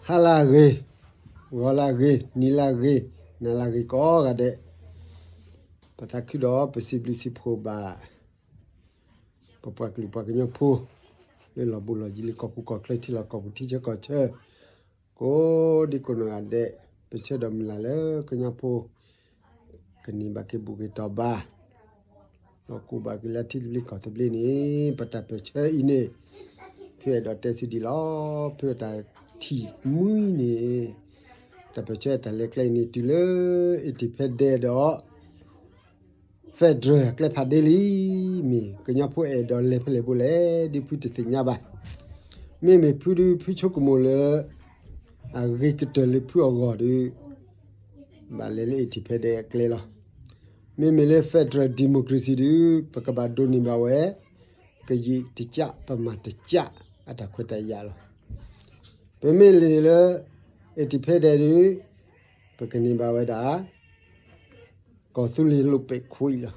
ဟါလၢအဂ့ၤ, ဂီၤလၢအဂ့ၤ, နံၤလၢအဂ့ၤ, နၤလၢအဂ့ၤကိးဂၤဒဲး, ပသးခုဒီးပစံးဘျုးစံးဖှိၣ်ဘၣ် ပပှၤကလုာ်ပှၤကညီဖိ လၢလီၤဘူးလီၤယံၤလၢကီၢ်ပူၤကီၢ်ချၢ ထံလီၢ်ကီၢ်ပူၤ ထံဆၢကီၢ်ဆၢ ကိးဒံကိးနီၢ်ဂၤဒဲး, ပဆၢဒီးမုၢ်လၢ်လၢကညီဖိ ကန့ၢ်ဘၣ်က့ၤဘူၣ်က့ၤတီၢ်ဘၣ်, ဒီးကူၣ်ဘၣ်က့ၤလၢထံသဘျ့ကီၢ်သဘျ့န့ၣ် ပတၢ်ပၢၢ်ဆၢအံၤန့ၣ် ဖုအဲၣ်ဒိးတဲသုဒ်လီၤ. ဖုအတၢ်ထံၣ်မှံန့ၣ် တၢ်ပၢၢ်ဆၢတၢ်လဲၤကျဲအံၤန့ၣ် တုၤလၢ independent ဒီး federal ကျဲဖးဒ့လံ, မ့ၢ်ကညီဖိအဲၣ်ဒိးလဲၤဖဲလဲၣ်ဘိလဲၣ် ဒ်ဖုတသ့ၣ်ညါဘၣ်. မ့မ့ၢ်ဖုဒုး ဖုဆိကမိၣ်လၢ အဂ့ၤကတၢၢ်လၢဖုအဂီၢ်ဒီး ဘၣ်လဲၤလၢ independent အကျဲလီၤ. မ့မ့ၢ်လၢ federal democracy ဒီး ပကဘၣ်ဒိးန့ၢ်ဘၣ်ဝဲ ကယံာ်တကး ပမၤတကး အတၢ်ခွဲးတၢ်ယာ်လီၤ. ပမ့ၢ်လဲၤလၢ independent ဒီး ပကန့ၢ်ဘၣ်ဝဲဒၣ် ကီၢ်သူလ့ၤလိာ်ပဲာ်ခွံလီၤ.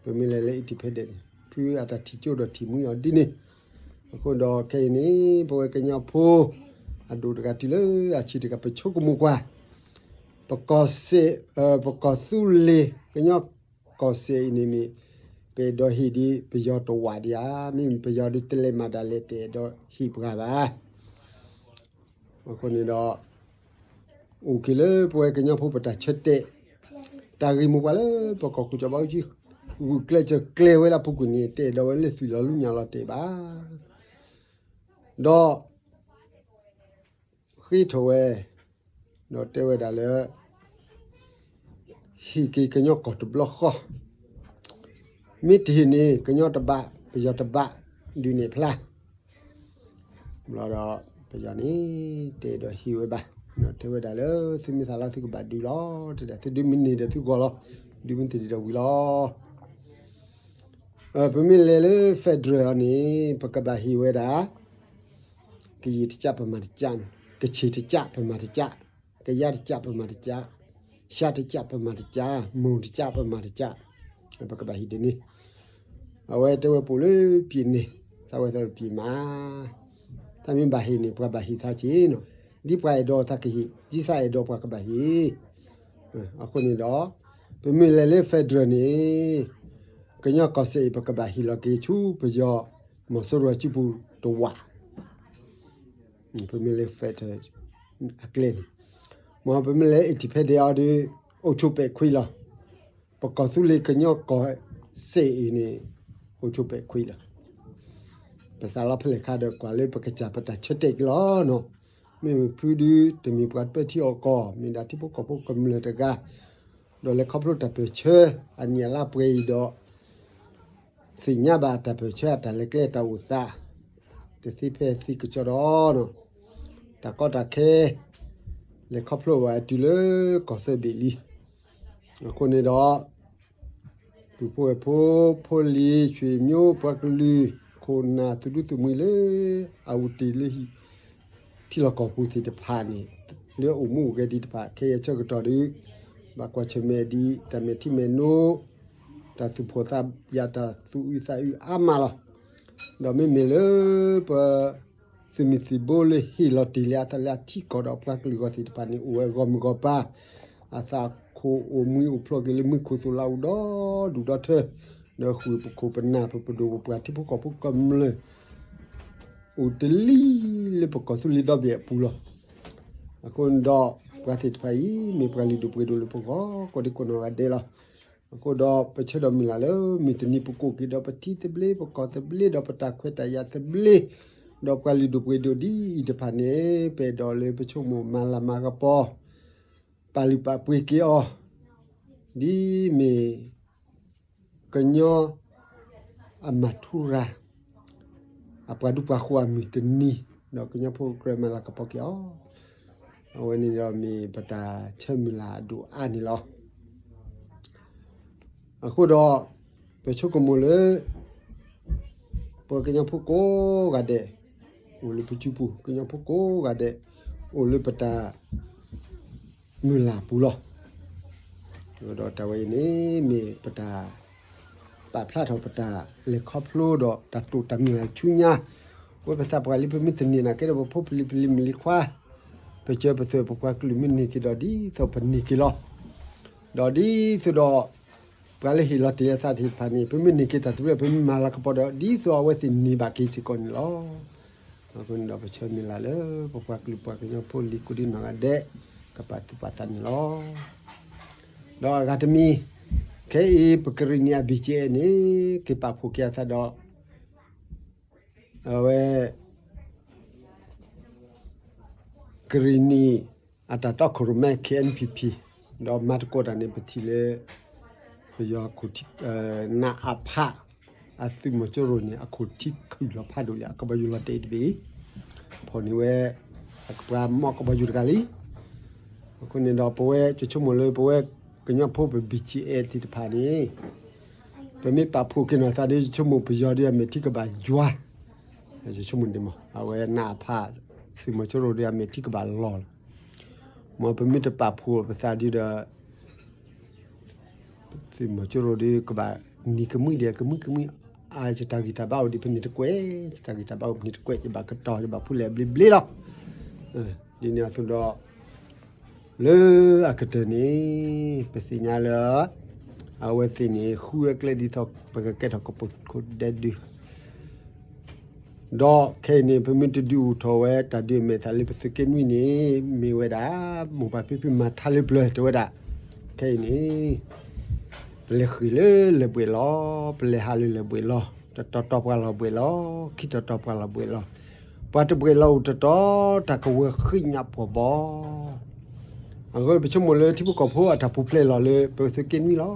ပမ့ၢ်လဲၤလၢ independent န့ၣ် ဖုအတၢ်ထံၣ်ကၠိဒီးထံၣ်မှံအီၤဒ်န့ၣ်. အဃိဒီးခဲအံၤန့ၣ် ပဝဲကညီဖိ အဒိၣ်တဂၤတုၤလၢအဆံးတဂၤ ပဆိကမိၣ်ကွၢ် ပကီၢ်စဲၣ် ပကီၢ်သူလ့ၤ ကညီကီၢ်စဲၣ်အံၤန့ၣ်မ့ၢ် ပအဲၣ်ဒိးဟ့ၣ်ဒ်ပယီၤတဝးဒံးဧါ, မ့မ့ၢ်ပယီၤဒုးတလဲၤမၤဒၣ်လဲာ် တအဲၣ်ဒိးဟ့ၣ်ပှၤဘၣ်. အဃိန့ၣ်ဒီး အိၣ်က့ၤလၢပဝဲကညီဖိပတၢ်ဆၢတဲာ် တၢ်ဂ့ၢ်မိၢ်ပှၢ်လၢပကီၢ်ခိၣ်စီၤဘးအူကၠံ ဂုာ်ကျဲးစၢးကျဲၤဝဲလၢအပူၤကွံာ်န့ၣ် တအဲၣ်ဒိးဝဲလၢသွံၣ်လီၤလူညၣ်လီၤတဲာ်ဘၣ်. ဒီး ဃ့ထီၣ်ဝဲ ဒီးတဲဝဲဒၣ်လၢ ဟ့ၣ်က့ၤကညီကီၢ်တဘျီဃီ, မ့ၢ်တဟ့ၣ်န့ၣ် ကညီတဘၣ် ပယီၤတဘၣ် ဒုးနဲၣ်ဖျါ ဘျီဒီး ပယီၤန့ၣ် တအဲၣ်ဒိးဟ့ၣ်ဝဲဘၣ်. ဒီးတဲဝဲဒၣ်လၢ သုမ့ၢ်သးလီ သုကဘၣ်ဒုးလီၤ တဲဒၣ် သုဒုးမ့ၢ်န့ၢ်ဒီးသုဂီၢ်လီၤ, ဒုးမ့ၢ်တန့ၢ်ဒီးဝံၤလီၤ. ပမ့ၢ်လဲၤလၢ federal အီၤန့ၣ် ပကဘၣ်ဟ့ၣ်ဝဲဒၣ် ကယံာ်တကး ပမၤတကး, ကခ့ၣ်တကး ပမၤတကး, ကယါတကး ပမၤတကး, ရှါတကးပမၤတကး, မိၢ်တကးပမၤတကး, ပကဘၣ်ဟ့ၣ်ဒ်န့ၣ်. အဝဲတဲဝဲပအိၣ်လၢပျ့ၤန့ၣ် သးဝဲသးပျ့ၤမး, တၢ်မ့ၢ်ဘၣ်ဟ့ၣ်န့ၣ် ပှၤဘၣ်ဟ့ၣ်သးက့ၤနီၤ, ဒ်ပှၤအဲၣ်ဒိးသးကဟ့ၣ်, ဒ်သးအဲၣ်ဒိးပှၤကဘၣ်ဟ့ၣ်. အဃိန့ၣ်ဒီး ပမ့ၢ်လဲၤလၢ federal န့ၣ် ကညီကီၢ်စဲၣ်အံၤ ပကဘၣ်ဟ့ၣ်လီၤက့ၤဆူပယီၤ မီၤစိရိၤစုပူၤတဝး ပမ့ၢ်လဲၤ federal အကျဲန့ၣ်, မ်ပမ့ၢ်လဲၤ independent အီၤဒီး အိၣ်ဆိးပဲာ်ခွံလီၤ. ပကီၢ်သူလ့ၤကညီကီၢ်စဲၣ်အံၤန့ၣ် အိၣ်ဆိးပဲာ်ခွံလီၤ. ပသးလီဖဲလဲၣ်ခါဒီး ကွၢ်လၢပကစၢ်ပတၢ်ဆၢတဲာ်က့ၤလီၤနီၤ. မ့မ့ၢ်ဖုဒုး တမ့ၢ်ပှၤတပၢထံအီၣ်ကီၢ်, မ့ၢ်ဒၣ်ထံဖိကီၢ်ဖိကမျၢၢ်တဂၤ, ဒီးလဲၤခီဖျိတၢ်ပၢၢ်ဆၢ အနံၣ်အလါပှဲၤအံၤဒီး သ့ၣ်ညါဘၣ်တၢ်ပၢၢ်ဆၢအတၢ်လဲၤကျဲတၢ်အိၣ်သး တသ့ဖဲသ့ကစီဒီး တၢ်ကီတၢ်ခဲ လဲၤခီဖျိဘၣ်တုၤလၢကီၢ်သၢဘ့ၣ်လံ. အဃိန့ၣ်ဒီး ပုၢ်ဖိဝဲၢ်ဖိ ဖိလံၤ ဆွေမျိုး ပှၤကလုာ် ခိၣ်နၢ် သူၣ်ဒူသူၣ်မှံလၢ အအိၣ်တ့ၢ်လၢဟံၣ် ထံလီၢ်ကီၢ်ပူၤသ့ၣ်တဖၣ်န့ၣ် လၢအအိၣ်မူအိၣ်ဂဲၤဒံးတဖၣ် ခဲအံၤဆၢကတီၢ်ဒီး ဘၣ်ကွၢ်ဆၢၣ်မဲာ်ဒ် တၢ်မဲာ်ထံမဲာ်နိ တၢ်သူၣ်ဖှီၣ်သးယာ် တၢ်သူၣ်အုးသးအုးအါမးလီၤ. ဒီးမ့မ့ၢ်လၢပ သုးမုၢ်သံၣ်ဘိလၢဟ့ၣ်လီၤတ့ၢ်လံအသးလၢအထံကီၢ်ဒီးပှၤကလုာ်ဂီၢ်သ့ၣ်တဖၣ်န့ၣ် အိၣ်ဝဲဂီၢ်မုၢ်ဂီၢ်ပၤ အသးခိၣ်အိၣ်မှံအိၣ်ဖျိးက့ၤလၢမူခိၣ်သိၣ်လးအူဒီဒူၣ်ဒီထၢ ဒီးဃုာ်ပခိၣ်ပနၢ်ပပဒိၣ်ပပှၢ်ထံဖိကီၢ်ဖိကမျၢၢ် အိၣ်တလံလၢပကီၢ်သူလ့ၤဒီဘ့ၣ်အပူၤလီၤ. အဃိဒီး ပှၤသ့ၣ်တဖၣ်အံၤ မ့ၢ်ပှၤလုၢ်ဒိၣ်ပှ့ၤဒိၣ်လၢပဂီၢ် ကိးဒံကိးနီၢ်ဂၤဒဲးလီၤ. အဃိဒီးပဆၢဒီးမုၢ်လၢ်လၢ မုၢ်တနံၤပကိးက့ၤဒီးပထံသဘျ့ ပကီၢ်သဘျ့ ဒီးပတၢ်ခွဲးတၢ်ယာ်သဘျ့ ဒီးပှၤလုၢ်ဒိၣ်ပှ့ၤဒိၣ်ဒ်အံၤတဖၣ်န့ၣ် ပအဲၣ်ဒိးလၢပဆိကမိၣ်မၤလၤမၤကပီၤ ပာ်လုၢ်ပာ်ပှ့ၤက့ၤအီၤ ဒ်မ့ၢ် ကညီအမၤထူရၤ အပှၤဒူပှၤဃိၤအမုၢ်တနံၤ ဒီးကညီဖိကြၢးမၤလၤကပီၤက့ၤအီၤ, အဝဲန့ၣ်ဒီးမ့ၢ်ပတၢ်ဆၢမုၢ်လၢ်အဒိၣ်အါန့ၣ်လီၤ. အဃိဒီး ပဆိကမိၣ်လၢ ပကညီဖိကိးဂၤဒဲး အိၣ်လၢပစုပူၤ ကညီဖိကိးဂၤဒဲး အိၣ်လၢပတၢ် မုၢ်လၢ်ပူၤလီၤ. ဒီးတၢ်ဝဲအံၤန့ၣ် မ့ၢ်ပတၢ် ပာ်ဖျါထီၣ်ပတၢ်လဲၤခီဖျိဒီးတၢ်တိာ်တၢ်မုၢ်လၢ်ဆူညါ ဝဲပသးပှၢ်လံ ပမ့ၢ်တန့ၢ်နာ်က့ဒီး ပဖိပလံၤပလံၤမုၣ်လံၤခွါ, ပစၢၤပသွဲၣ်ပပှၤကလုာ်မ့ၢ်န့ၢ်က့ၤဒီးဒ်သိးပန့ၢ်က့ၤလီၤ. ဒီးဒ်သိးဒီး ပှၤလၢဟ့ၣ်လီၤတ့ၢ်အသးသ့ၣ်တဖၣ်န့ၣ် ပမ့ၢ်န့ၢ်က့ၤတၢ်သဘျ့ ပမ့ၢ်မၤလၤကပီၤဒီး ဒ်သိးအဝဲသ့ၣ်န့ၢ်ဘၣ်က့ၤစ့ၢ်ကီးန့ၣ်လီၤ. အဃိန့ၣ်ဒီး ပဆၢမုၢ်လၢ်လၢ ပပှၤကလုာ်ပှၤကညီဖိလံၤကိးဒံနီၢ်ဂၤဒဲး ကပာ်သူၣ်ပာ်သးန့ၣ်လီၤ. ဒီးအဂၤတမံၤ, ခဲအံၤပကရံၣ်နံၣ်အ ဘီၣ်ကၠ့အဲၣ်န့ၣ် က့ၤပာ်ဖှိၣ်က့ၤအသးဒီး အဝဲ ကရံၣ်နံၣ်အတၢ်တီခိၣ်ရိၣ်မဲ ခ့ၣ်အဲၣ်ပံၣ်ပံၣ်, ဒီးမၤသကိးတၢ်န့ၣ် ပထံၣ်လၢ ပယီၤ နအဖ အသုးမီၤကၠိရိၤန့ၣ် အခိၣ်ထံခုၣ်လီၤဖးဒိၣ်လံ အကဘီယူၤလီၤတဲာ်အံၤတဘ့ၣ်အံၤ, ဖီၣ်န့ၢ်ဝဲ အကပှၤမီၢ်ကဘီယူၤတဂၤလံ. အဃိန့ၣ်ဒီး ပဝဲယဆိကမိၣ်လၢပဝဲကညီဖိပ ဘီၣ်ကၠ့အဲၣ်သ့ၣ်တဖၣ်န့ၣ် ပမ့ၢ်ပာ်ဖှိၣ်က့ၤနီၢ်သးဒီး ယဆိကမိၣ်ပယီၤဒီးအမဲာ်ထံကဘၣ်ယွၤ, ယဆိကမိၣ်ဒ်မး အဝဲနအဖ သုးမီၤကၠိရိၤဒီးအမဲာ်ထံကဘၣ်လီၤလီၤ. မ်ပမ့ၢ်တပာ်ဖှိၣ်ပသးဒီး သုးမီၤကၠိရိၤဒီး ကဘၣ်နံၤကမှံဒဲး ကမှံကမှံ, အါ ယတၢ်ဂံၢ်တၢ်ဘါအိၣ်ဒီး ပန့ၢ်တကွဲး, ယတၢ်ဂံၢ်တၢ်ဘါအိၣ် ပန့ၢ်တကွဲး, ယဘၣ်ကတီၤ ယဘၣ်ဖူလဲၣ်ဘျ့ဘျ့လီၤ. ဒ်န့ၣ်အသိးဒီး လၢအကတၢၢ်န့ၣ် ပသ့ၣ်ညါလၢ အဝဲသ့ၣ်န့ၣ် ဃုအကျဲဒ်သိး ပကကဲထီၣ်ကပိာ်ခိၣ်ဒဲဒု ဒီးခဲအံၤန့ၣ် ပမ့ၢ်တဒုးအိၣ်ထီၣ်ဝဲ တၢ်ဒုးအမဲာ်သၣ်လၢပသုးက့နွံန့ၣ် မ့ၢ်ဝဲဒၣ် မိၢ်ပၢ်ဖံဖုမၤထါလၢပျၢၤတဲဝဲဒၣ်, ခဲအံၤန့ၣ် ပလဲၤဃ့ၢ်လၢလၢၢ်ဘှဲၣ်လီၤ, ပလဲၤဟးလၢလၢၢ်ဘှဲၣ်လီၤ, တတီၤတီၤပှၤလီၤဘှဲၣ်လီၤ, ခံတီၤတီၤပှၤလီၤဘှဲၣ်လီၤ, ပှၤတဘှဲၣ်လီၤအိၣ်တတီၤ တၢ်ကဝၢၤဃ့ၢ်ညၣ်ဖှီၣ်ဘီ အဃိပဆိကမိၣ်လၢထံဖိကီၢ်ဖိအတၢ်ပူၤဖျဲးလီၤလၢပသုးက့နွံလီၤ.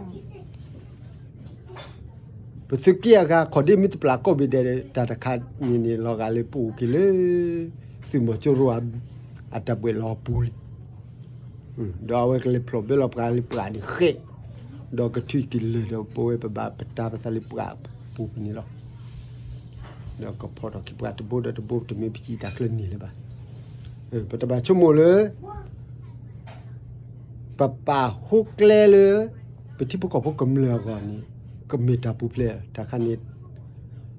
ပသုးက့အဂၤခီၣ်ဒ့မ့ၢ်တပျၢ်ကိးဘ့ၣ်ဒဲး တၢ်တခါန့ၣ်န့ၣ် လီၤဂာ်လၢပအိၣ်က့ၤလၢ သုးမီၤကၠိရိၤ အတၢ်ဘှဲၣ်လီၤအပူၤလံ. ဒီးအဝဲကလဲၤဖျိးဘဲလီၤပှၤလၢပှၢ်န့ၣ်ဃဲး, ဒီးကထုးက့ၤလၢာ်ဒီး ပဝဲပဘၣ်ပတာ်ပသးလၢပှၢ်ပူၤပူၤန့ၣ်လီၤ. ဒီးကဖီၣ်ထီၣ်က့ၤပှၤတဘိဒီးတဘိ တမ့ၢ်ပစံးတၢ်ချၢန့ၣ်လၢၤဘၣ်. ပတဘၣ်ဆိကမိၣ်လၢ ပပာ်ဟူကျဲလၢ ပထံဖိကီၢ်ဖိကမျၢၢ်အဂီၢ်န့ၣ် ကမ့ၢ်တၢ်ပူၤဖျဲးတၢ်ခါန့ၣ်,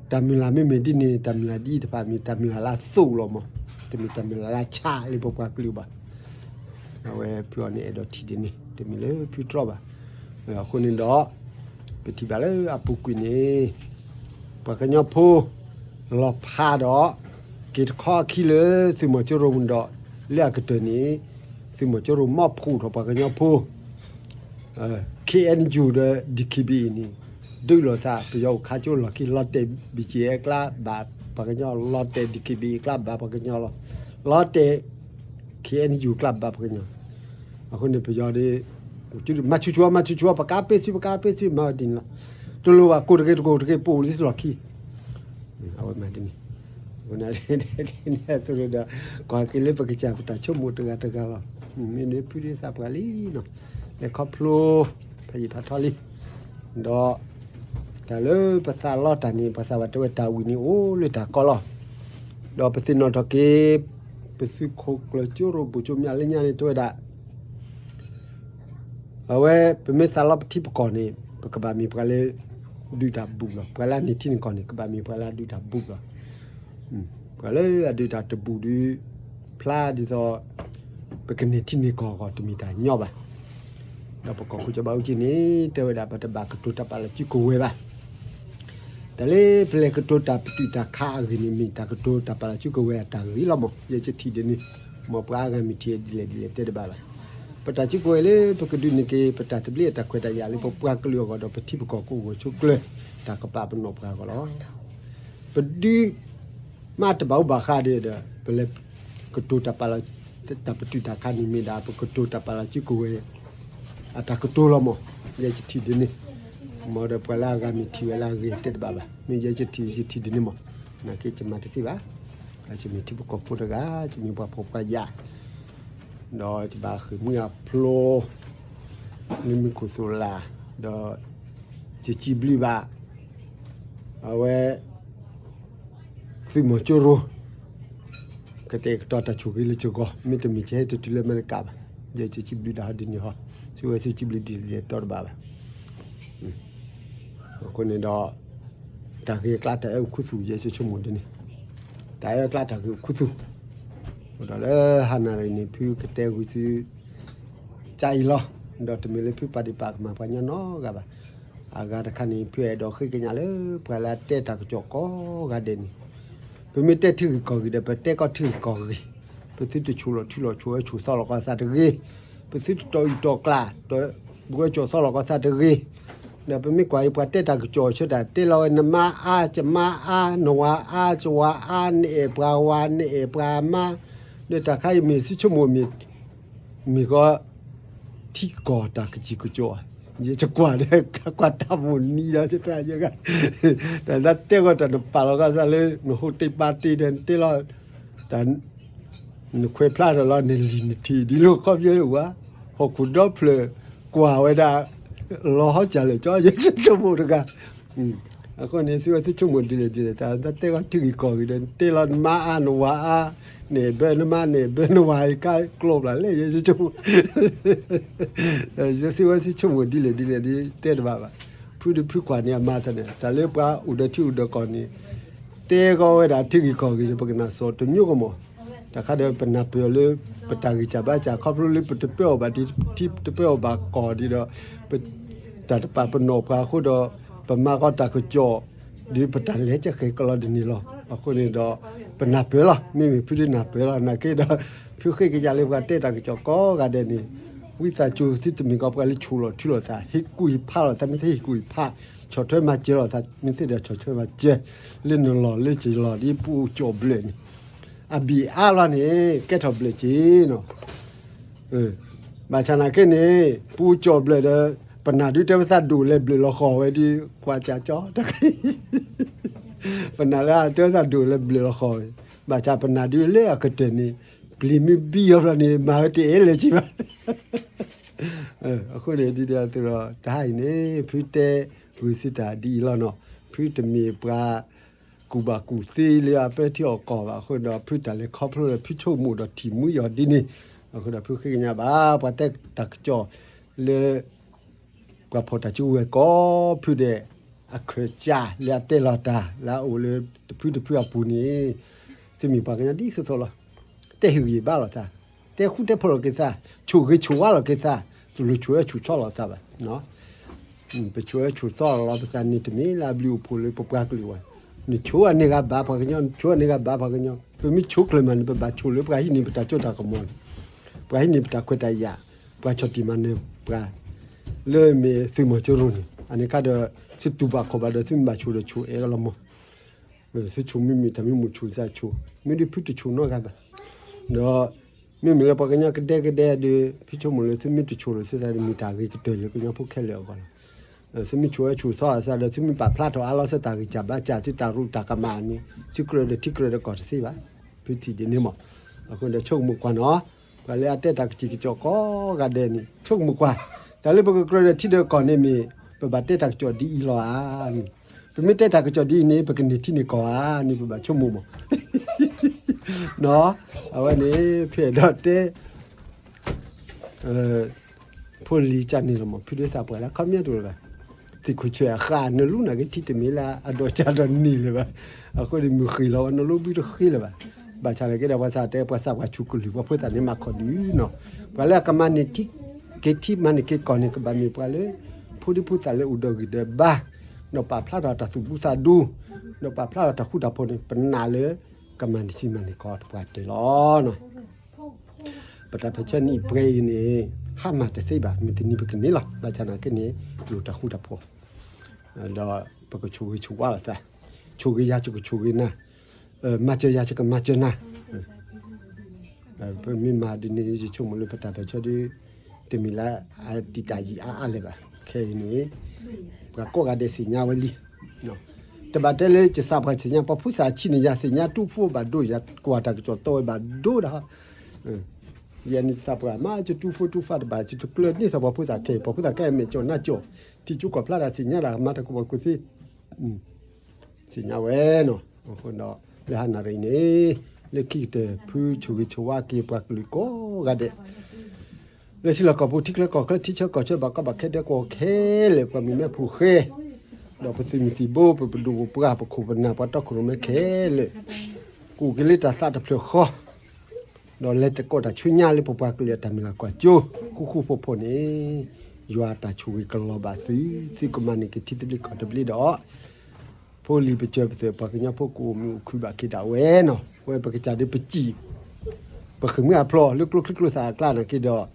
တၢ်မုၢ်လၢ်မ့မ့ၢ်ဒ်န့ၣ် တၢ်မုၢ်လၢ်ဒ်အံၤတဖၣ်မ့ၢ်တၢ်မုၢ်လၢ်လၢအသိၣ်လီၤမး, တမ့ၢ်တၢ်မုၢ်လၢ်လၢအဆါလၢပပှၤကလုာ်ဘၣ်. အဝဲဖုအီၤန့ၣ်အဲၣ်ဒိးထံၣ်ဒ်န့ၣ် တမ့ၢ်လၢဖုတြီဘၣ်. အဃိန့ၣ်ဒီး ပထံၣ်ဘၣ်လၢအပူၤကွံာ်န့ၣ် ပှၤကညီဖိ လီၤဖးဒီး က့ၤတခီအခံလၢသုးမီၤကၠိရိၤမုၢ်ဒီး လၢအကတၢၢ်န့ၣ် သုးမီၤကၠိရိၤမီၣ်ဖှိၣ်ထီၣ်ပှၤကညီဖိ KNU ဒီး DKBA န့ၣ် ဒုးလိာ်သး ပယီၤအိၣ်ခါကၠိလီၢ်ခံ လီၤတဲာ် ဘီၣ်ကၠ့အဲၣ်ကျါဘၣ်ပှၤကညီ လီၤတဲာ် DKBA ကျါဘၣ်ပှၤကညီလီၤ, လီၤတဲာ် KNU ကျါဘၣ်ပှၤကညီ. အဃိန့ၣ်ပယီၤဒီး မၤဆူၣ်ဆူၣ်အီၤ မၤဆူၣ်ဆူၣ်အီၤ ပကါပ့ၢ်ဆူၣ် ပကါပ့ၢ်ဆူၣ် မၤဒ်န့ၣ်လီၤ. တလိၣ်ဘၣ် ကိးတဂ့ၤတကိးတဂ့ၤ ပအိၣ်လံတလီၢ်ခံ အဝဲမၤဒ်န့ၣ်. အဃိန့ၣ် အသိးဒီး ကွၢ်က့ၤလၢပကစၢ်ပတၢ်ဆိကမိၣ်တဂၤတဂၤလီၤ. မ့ၢ်န့ၣ်ဖုဒ်သးပှၢ်လံနီၤ, လဲၤခီဖျိ ဖးယံာ်ဖးထီလံ. ဒီး တၢ်လၢပသးလီတၢ်န့ၣ် ပှၤသးပှၢ်တဲဝဲတၢ်ဝံၤန့ၣ်အိၣ်လၢတၢ်ကီလီၤ. ဒီးပသ့ၣ်နီၣ်ထီၣ်က့ၤ ပသုးခိၣ်ကျၢၢ်ကၠိရိၤ ဘိၣ်ကၠိမၠၣ်လၢညါန့ၣ် တဲဝဲဒၣ် အဝဲ ပမ့ၢ်သးလီပထံပကီၢ်န့ၣ် ပကဘၣ်မ့ၢ်ပှၤလၢ ဒုးတၢ်ဘူးလီၤ. ပှၤလၢအန့ၢ်ထံန့ၢ်ကီၢ်န့ၣ် ကဘၣ်မ့ၢ်ပှၤလၢအဒုးတၢ်ဘူးလီၤ. ပှၤလၢအဒုးတၢ်တဘူးဒီး ဖျါဒ်သိး ပကန့ၢ်ထံန့ၢ်ကီၢ်အဂီၢ် တမ့ၢ်တၢ်ညီဘၣ်. ဒီးပကီၢ်ခိၣ်စီၤဘးအူကၠံန့ၣ် တဲဝဲဒၣ် ပတဘၣ်ကတိၤတၢ်ပာ်လီၤစုကဝဲၤဘၣ်. တၢ်လၢပလဲၤကတိၤတၢ်ပတုာ်တၢ်ခးအဂ့ၢ်န့ၣ် မ့ၢ်တၢ်ကတိၤတၢ်ပာ်လီၤစုကဝဲၤအတၢ်ဂ့ၤလီၤမး. ယဲယထံၣ်ဒ်န့ၣ်, မ်ပှၤအါဂၤမ့ၢ်ထံၣ်ဒ်လဲၣ်ဒ်လဲၣ်တဲတဘၣ်ဘၣ်. ပတၢ်စုကဝဲၤလၢပကဒုးန့ၢ်က့ၤ ပတၢ်သဘျ့အတၢ်ခွဲးတၢ်ယာ်လၢပပှၤကလုာ်အဂီၢ်ဒီး ပထံပကီၢ်ကအိၣ်ဂၢၢ်ဆိးကျၢၤ တၢ်ကပာ်ပနီၣ်ပှၤအဂီၢ်လီၤ. ပဒုး မ့ၢ်တဘၣ်အိၣ်ဘၣ်ဃးဒီး ပလဲၤကတိၤတၢ်ပာ်လီၤ တၢ်ပတုာ်တၢ်ခးန့ၣ် မ့ၢ်ဒၣ်ပကတိၤတၢ်ပာ်လီၤစုကဝဲၤ အတၢ်ကတိၤလီၤမး. ယဲယထံၣ်ဒ်န့ၣ်, မ်ဒီးပှၤလၢအဂၤမ့ၢ်ထံၣ်ဝဲလၢအဂ့ၤတဲတဘၣ်ဘၣ်. မ့ၢ်ယဲယထံၣ် ယထံၣ်ဒ်န့ၣ်မး. နာ်က့ယမၤတသ့ဘၣ်. ယမ့ၢ်ထံဖိကီၢ်ဖိတဂၤ, ယမ့ၢ်ပှၤဖှီၣ်ပှၤယာ် ဒီးယဘၣ်ဃ့ၢ်မှံဟးဖျိး မ့မ့ၢ်ခိၣ်သိၣ်လၢ်, ဒီးယစံးဘျုးဘၣ် အဝဲ သုးမီၤကၠိရိၤ ကတဲာ်ကတီၤတၢ်ဆိၣ်ဂ့ၤလၢယဂီၢ်, မ့တမ့ၢ်ယဟဲတတုၤလၢအမဲရကၤဘၣ်. ယဲယစံးဘျုးဒၣ်ဟီဒ်န့ၣ်ဟီ, သုဝဲသုစံးဘျုးဒ်လဲၣ်တီတဘၣ်ဘၣ်. အဃိန့ၣ်ဒီး တၢ်ဂ့ၢ်အကျါတၢ်အဲၣ်အိၣ်ခူသူၣ် ယဲယဆိကမိၣ်ဒ်န့ၣ်. တၢ်အဲၣ်ကျါတၢ်ဂ့ၢ်အိၣ်ခူသူၣ်, အဃိဒီးလၢဟါနၣ်ရံၣ်န့ၣ် ဖုကတဲဂုာ်သု ကအံၤလီၤ. ဒီးတမ့ၢ်လၢဖုပာ်ဒံးပာ်ကမၣ်ပှၤညီနီတဂၤဘၣ်. အဂၤတခါန့ၣ် ဖုအဲၣ်ဒိးဃ့ကညးလၢပှၤလၢအတဲတၢ်ကစီၣ်ကိးဂၤဒဲးန့ၣ်, ပမ့ၢ်တဲထံဂ့ၢ်ကီၢ်ဂ့ၢ်ဒီး ပတဲကီၢ်ထံဂ့ၢ်ကီၢ်ဂ့ၢ်, ပသုတဆိၣ်လီၤထုလီၤ ဆိၣ်အၢဆိၣ်သီလီၤကီၢ်သးတဂ့ၤ, ပသုတတီၢ်အံၣ်တီၢ်ကျၢ် ဒီးဘှဲကၠီၤသီလီၤကီၢ်သးတဂ့ၤ. ဒီးပမ့ၢ်ကွၢ်အံၤ ပှၤတဲတၢ်ကစီၣ်ဆၢတၢ်တဲလီၤဝဲ နမါအါ ကမါအါ နဝၤအါ ကဝၤအါ နအဲၣ်ပှၤဝၤ နအဲၣ်ပှၤမါ, ဒီးတၢ်ခါအံၤမ့ၢ်သုဆိကမိၣ်မ့ၢ် မ့ၢ်ကီ ထံကီၢ်တၢ်ကစံၣ်ကစီၣ်, ယကွၢ်ဒီး ကွၢ်တၢ်မိၣ်နံၤဒီး တၢ်ယဲဂၤ, တၢ်လၢတဲဂီၤတၢ်နပာ်လီၤကီၢ်သးလၢ နဟူးတ့ၢ်ပာ်တ့ၢ်ဒီးနတဲလီၤ, တၢ် နခွဲးဖျါထီၣ်လီၤ နလံၤနထံးဒ်လၢခီပညီဝဲ, ဟီၣ်ခိၣ်ဒီဖျၢၣ်ကွၢ်ဝဲဒၣ် လီၤဟီစၢ်လၢာ်ကၠီ ယဆိကမိၣ်တဂၤ. အဃိန့ၣ် သုဝဲသုဆိကမိၣ်ဒ်လဲၣ်ဒ်လဲၣ် တၢ်တဲဂီၤထံဂ့ၢ်ကီၢ်ဂ့ၢ်ဒီး နတဲလီၤနမါအါ နဝၤအါ, နအဲၣ်ဘၢနမါ နအဲၣ်ဘၢနဝၤ ကါကျိဘျၣ်လဲၣ် ယဆိကမိၣ် သုဝဲသုဆိကမိၣ်ဒ်လဲၣ်ဒ်လဲၣ်ဒ်တဲတဘၣ်ဘၣ်. ဖုဒုးဖုကွၢ်န့ၣ်အမါသန့ၣ် တၢ်လၢပှၤအိၣ်ဒီးထံအိၣ်ဒီးကီၢ်န့ၣ် တဲဂီၤဝဲဒၣ်ထံဂ့ၢ်ကီၢ်ဂ့ၢ်န့ၣ် ပကနၣ်စီၤတမျိုးကမီၤ. တၢ်ခါဒီးပနၢ်ပၢၢ်အီၤလၢ ပတၢ်ဂံၢ်စၢ်ဘါစၢ် ခီဖျိလၢပတပၢအီၣ်ဘၣ်ထံ ပတပၢအီၣ်ဘၣ်ကီၢ်ဒီး တၢ်တပာ်ပနီၣ်ပှၤအဃိဒီး ပမၤဃီတၢ်ကစီၣ် ဒီးပတၢ်လဲၤကဃဲၤကလီၤဒ်န့ၣ်လီၤ. အဃိန့ၣ်ဒီး ပနၢ်ပၢၢ်လီၤ. မ့မ့ၢ်ဖုဒုးနၢ်ပၢၢ်လီၤ. နာ်က့ဒီး ဖုဃ့ကညးလၢပှၤတဲတၢ်ကစီၣ်ကိးဂၤဒဲးန့ၣ် ဝံသးစူၤသုတမ့ၢ်ကီးပှၤလၢဆိၣ်လီၤထုလီၤသး ဟ့ၣ်ကူၣ်ဟ့ၣ်ဖးလီၤသး မ့ၢ်သ့ဟ့ၣ်ကူၣ်ဟ့ၣ်ဖး ဆီၣ်ထွဲမၤစၢၤလီၤသး မ့ၢ်သ့ဒီးဆီၣ်ထွဲမၤစၢၤ လၢနလီၢ်လၢကလီၢ်ဒ်ပူအူကၠီၣ်ဘျၢၣ်န့ၣ် အဘံၣ်အါလီၤန့ၣ် ကဲထီၣ်ဘျၢၣ်က့ၤနီၤ. ဘၣ်ဆၣ်နာ်က့န့ၣ် ပူကၠီၣ်ဘျၢၣ်ဒီး ပနာ်ဒုးတဲဝဲသးဒိၣ်လဲၤဘျၢၣ်လီၤဃီၤဝဲဒ် ကွၢ်ကၠီ ပနာ်လၢတဲဝဲသးဒိၣ်လဲၤဘျၢၣ်လီၤဃီၤဝဲ, ဘၣ်ဆၣ်ပနာ်ဒုးလၢအကတၢၢ်န့ၣ် ပျံၤမ့ၢ်ဘံအီၤဘျီန့ၣ် မၤဝဲတအဲၣ်လၢၤက့ၤဘၣ်. အဃိန့ၣ်ဒ်ဒီးသုဒီး တဟါအံၤန့ၣ် ဖုတဲဂုာ်သုတၢ်ဒ်အံၤလီၤနီၤ. ဖုတမ့ၢ်ပှၤ ကူၣ်ဘၣ်ကူၣ်သ့လၢအပၢထံအီၣ်ကီၢ်ဘၣ်အဃိဒီး ဖုတၢ်လဲၤခီဖျိဒီး ဖုဆိကမိၣ်ဒီးထံၣ်မူအီၤဒ်န့ၣ်, အဃိဒီးဖုဃ့ကညးဘၣ် ပှၤတဲတၢ်ကစီၣ်လၢ ပှၤဖီၣ်တၢ်စုကဝဲၤကိးဖုဒဲး အခၢၣ်စးလၢအတဲလီၤတၢ် လၢအအိၣ်လၢတဖုတဖုအပူၤန့ၣ် သုမ့ၢ်ပှၤကညီဒ်သိးသိးလီၤ. တဲဟ့ၣ်ဂံၢ်ဘါလိာ်သး, တဲဃူတဲဖိးလိာ်က့ၤသး, ဆိၣ်ဂ့ၤဆိၣ်ဝါလိာ်က့ၤသး, တလိၣ်ဆိၣ်အၢဆိၣ်သီလိာ်သးဘၣ်. ပဆိၣ်အၢဆိၣ်သီလီၤပသးန့ၣ် တမ့ၢ်လၢအဘျုးအိၣ်ဖှိၣ်လၢပပှၤကလုာ်ဝဲ, နဆိၣ်အန့ၢ်ဂၤဘၣ်ပှၤကညီ နဆိၣ်အန့ၢ်ဂၤဘၣ်ပှၤကညီ, ပမ့ၢ်ဆိၣ်ကျၢၤမးန့ၣ် ပဘၣ်ဆိၣ်လၢပှၤဟံးန့ၢ်ပတၢ်စိတၢ်ကမီၤန့ၣ်, ပှၤဟံးန့ၢ်ပတၢ်ခွဲးတၢ်ယာ်, ပှၤဆီၣ်တံၢ်မၤနၢၤပှၤ လၢမ့ၢ်သုးမီၤစိရိၤန့ၣ် အန့ၣ်ခါဒီး သုတူၢ်ဘၣ်ခီၣ်ဘၣ်ဒီး သုမ့ၢ်ဘၣ်ဆိၣ်ဒီးဆိၣ်အဲၣ်လီၤမး သုဆိၣ်မ့မ့ၢ်တၢ်မ့ၢ်မိၣ်ဆိၣ်သးဆိၣ်, မ့ၢ်ဒုးဖုတဆိၣ်နီတဂၤဘၣ်. ဒီး မ့မ့ၢ်လၢပှၤကညီကဒဲကဒဲဒီး ဖုဆိကမိၣ်လၢသုမ့ၢ်တဆိၣ်လၢသုသးဒီး မ့ၢ်တၢ်ဂ့ၤကတၢၢ်လၢကညီဖိခဲလၢာ်အဂီၢ်လီၤ. သုမ့ၢ်ဆိၣ်အၢဆိၣ်သီအသးဒီး သုမ့ၢ်ပာ်ဖျါထီၣ်အါလီၤသုတၢ်ဂံၢ်စၢ်ဘါစၢ် သုတၢ်ရူးတၢ်ကမၣ်န့ၣ် သုကြၢးဒီးထံကြၢးဒီးကီၢ်တသ့ဘၣ်. ဖုထံၣ်ဒ်န့ၣ်မး. အဃိဒီးဆိကမိၣ်ကွၢ်နီၤ, ပှၤလၢအတဲတၢ်ကစံၣ်ကစီၣ်ကိးဂၤဒဲးန့ၣ် ဆိကမိၣ်ကွၢ်, တၢ်လၢပကကြၢးဒီးထံဒီးကီၢ်န့ၣ်မ့ၢ် ပဘၣ်တဲတၢ်ကစီၣ်ဒ်အံၤလီၤဧါန့ၣ်, ပမ့ၢ်တဲတၢ်ကစီၣ်ဒ်အံၤန့ၣ် ပကန့ၢ်ထံန့ၢ်ကီၢ်ဧါန့ၣ် ပဘၣ်ဆိကမိၣ်မး နီၤ. အဝဲန့ၣ် ဖဲဒီးတဲ ဖိလံၤကန့ၣ်လီၤမး ဖုဒိသးပှၢ်လၢခီပညီတအိၣ်လၢၤဘၣ်. သ့ၣ်ခိၣ်ဆၢၣ်အဃၣ် နလူနာ်က့ထံတမ့ၢ်လၢအဒိၣ်ကဒီးန့ၢ်လၢၤဘၣ်. အဃိန့ၣ်မုၢ်ဃ့ၢ်လီၤဝဲ နလိဘုတဃ့လၢၤဘၣ်. ဘၣ်ဆၣ်နာ်က့ဒီး ပှၤသးတဲ ပှၤသးပှၢ်ဆူၣ်ကလုၢ် ပှၤဖိသၣ်န့ၣ်မၤခီၣ်ဒုးနီၤ. ပှၤလၢအကမၤန့ၢ်ထံ က့ၤထံမၤန့ၢ်က့ၤကီၢ်န့ၣ် ကဘၣ်မ့ၢ်ပှၤလၢ ဖိဒံဖိသၣ်လၢအိၣ်ဒီးဂံၢ်ဒီးဘါ, ဒီးပာ်ဖျါထီၣ်တၢ်သူၣ်ဒူသးဒူ, ဒီးပာ်ဖျါထီၣ်တၢ်ဃူတၢ်ဖိးန့ၣ် ပနာ်လၢ ကမၤန့ၢ်ထံမၤန့ၢ်ကီၢ်တပှၢ်တၢၢ်လီၤနီၤ. ပတၢ်ပၢၢ်ဆၢနံၣ်အပှဲၤအံၤန့ၣ် ဟါမၢ်တသ့ဘၣ်, မုၢ်တနံၤပကန့ၢ်လီၤ. ဘၣ်ဆၣ်နာ်က့န့ၣ် လိၣ်တၢ်ဃူတၢ်ဖိး, ဒီးပကဆိၣ်ဂ့ၤဆိၣ်ဝါလိာ်သး, ဆိၣ်ဂ့ၤယၤ ယကဆိၣ်ဂ့ၤနၤ, မၤစၢၤယၤ ယကမၤစၢၤနၤ. ပမ့ၢ်မၤဒ်န့ၣ် ယဆိကမိၣ်လၢပတၢ်ပၢၢ်ဆၢဒီး တမ့ၢ်လၢအတံာ်တာ်ယံာ်အါအါလၢၤဘၣ်. ခဲအံၤန့ၣ် ပှၤကိးဂၤဒဲးသ့ၣ်ညါဝဲလံ. တဘၣ်တဲလၢယသးပှၢ်သ့ၣ်ညါ ပှၤဖိသၣ်ဆံးန့ၣ် ယၤသ့ၣ်ညါ တူၢ်ဖိဘၣ်ဒိ ယကွၢ်တၢ်ကစီၣ်တီဝဲဘၣ်ဒိဒၣ်. ယၤန့ၣ်သးပှၢ်မး ယတူၢ်ဖိတူၢ်ဖးတဘၣ် ယတကျၢၤန့ၢ်သးပှၢ်ဖိသၣ်ခဲအံၤ ပှၤဖိသၣ်ခဲအံၤမဲာ်ကၠီၣ်နါကၠီၣ် ထံကၠိကီၢ်ဖျါတၢ်သ့ၣ်ညါဒၣ် မၤတၢ်ကူၣ်ဘၣ်ကူၣ်သ့ သ့ၣ်ညါဝဲနီၤ. အဃိဒီး လၢဟါနၣ်ရံၣ်န့ၣ် လၢခံကတၢၢ် ဖုဆိၣ်ဂ့ၤဆိၣ်ဝါက့ၤပှၤကလုာ်ကိးဂၤဒဲး လၢထံလီၢ်ကီၢ်ပူၤ ထံချၢကီၢ်ချၢ ထံဆၢကီၢ်ဆၢ ဘၣ်ကီဘၣ်ခဲဒဲးကဝီၤခဲလၢာ် ပှၤမုၣ်မဲဖိဃဲ ဒီးပသုးမုၢ်သံၣ်ဘိ ပပဒိၣ်ပပှၢ် ပခိၣ်ပနၢ် ပှၤတီခိၣ်ရိၣ်မဲခဲလၢာ် ကအိၣ်က့ၤလၢတၢ်သးတဖျၢၣ်ဃီ, ဒီးလဲၤသကိးတၢ်ဆူညါလၢပပှၤကလုာ်အတၢ်မုၢ်လၢ်ကွၢ်စိ, ဃူဃူဖိးဖိးန့ၣ်, ယွၤအတၢ်ဆိၣ်ဂ့ၤကလီၤဘၣ်သု, သုကမၤန့ၢ်က့ၤထံသဘျ့ကီၢ်သဘျ့ဒီး ဖိလံၤပစၢၤပသွဲၣ်ပှၤကညီဖိကအိၣ်မုာ်အိၣ်ခုၣ်ဘၣ်က့ၤဒၣ်ဝဲနီၤ, ဝဲပကစၢ်ဒုးပစံး, ပဃ့ၢ်မှံဟးဖျိးလၢကျိချံကျိသၣ်အကျါန့ၣ်က့ၤဒီး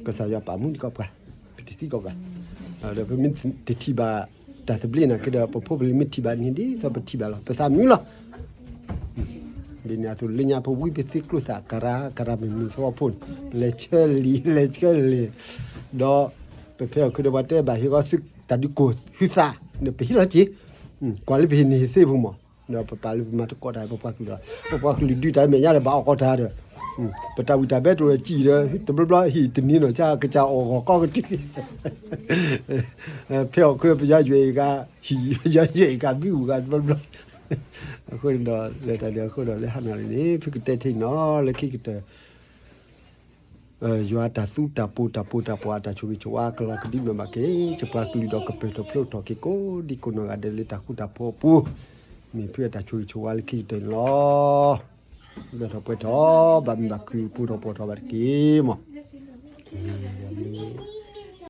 ကစၢ်ယွၤပာ်မူဒံးကီးပှၤ, ပတသံကီးပှၤ, ဒီးပမ့ၢ်တထံၣ်ဘၣ်တၢ်သဘျ့န့ၣ်က့ၤဒီး ပဖိပလံၤမ့ၢ်ထံၣ်ဘၣ်န့ၣ်ဒ်သိးပထံၣ်ဘၣ်လီၤ, ပသးမုာ်လီၤ. ဒ်န့ၣ်အသိးလၢညါပဝံပသ့ကျိသၣ်ကရၢကရၢမုၢ်မုၢ်သဝီဖိန့ၣ်, ပလဲၤဆှၢလံာ် လဲၤဆှၢလံာ်, ဒီးပဖဲအီၣ်ခုဒီးပှၤတဲဘၣ်ဟ့ၣ်ဂီၤသုးတၢ်ဒုးကိၢ်ဟုသး, ဒီးပဟ့ၣ်လီၤက့ၤ, ကွၢ်လၢပဟ့ၣ်န့ၢ်ဟ့ၣ်သ့ပူၤမး, ဒီးပပာ်လၢပမၤတကိးတၢ်ပပှၤကလုာ်ဒီး ပပှၤကလုာ်ဒုးတၢ်မဲာ်ညါဒီးဘၣ်အီၣ်ကီးတၢ်ဒီး ပတၢ်ဝံၣ်တၢ်ဘဲတအိၣ်ဒီးစံၣ်ဒီး တဘျီဘျီဟံၣ်တနံၤနီၢ်ဆါကစၢ်အီၣ်ဂီၤကီကတံၢ်, ဖဲအီၣ်ခုပယီၤယွဲၢ်အံၤက, ဟံၣ်ယွဲၢ်အံၤကဘံၣ်အူကတဘျီဘျီ, အဃိန့ၣ်ဒီး လဲၤတၢ်န့ၣ်အဃိဒီးလၢဟါနၤလံန့ၣ် ဖုကတဲထံၣ်နီၤလၢခံကတၢၢ် ယွၤတၢ်သူတၢ်ပိာ်တၢ်ပိာ်တၢ်ပှီၢ်အတၢ်ဆိၣ်ဂ့ၤဆိၣ်ဝါကလီၤကဒုးမ့ၢ်ဘၣ်က့ၤ ယပှၤကလုာ်ဒီးကပၢၢ်ထီၣ်ဖျိထီၣ်က့ၤကိးဒံကိးနီၢ်ဂၤဒဲးလၢတၢ်ဃူတၢ်ဖိးအပူၤ, မ့ၢ်ဖုအတၢ်ဆိၣ်ဂ့ၤဆိၣ်ဝါလၢခံကတၢၢ်န့ၣ်လီၤ. ဘျၢထီၣ်ပှဲၤထီၣ် ဘၣ်မုာ်ဘၣ်ခုၣ် ပူၤထီၣ်ပှီၢ်ထီၣ်ဘၣ်တက့ၢ်မး.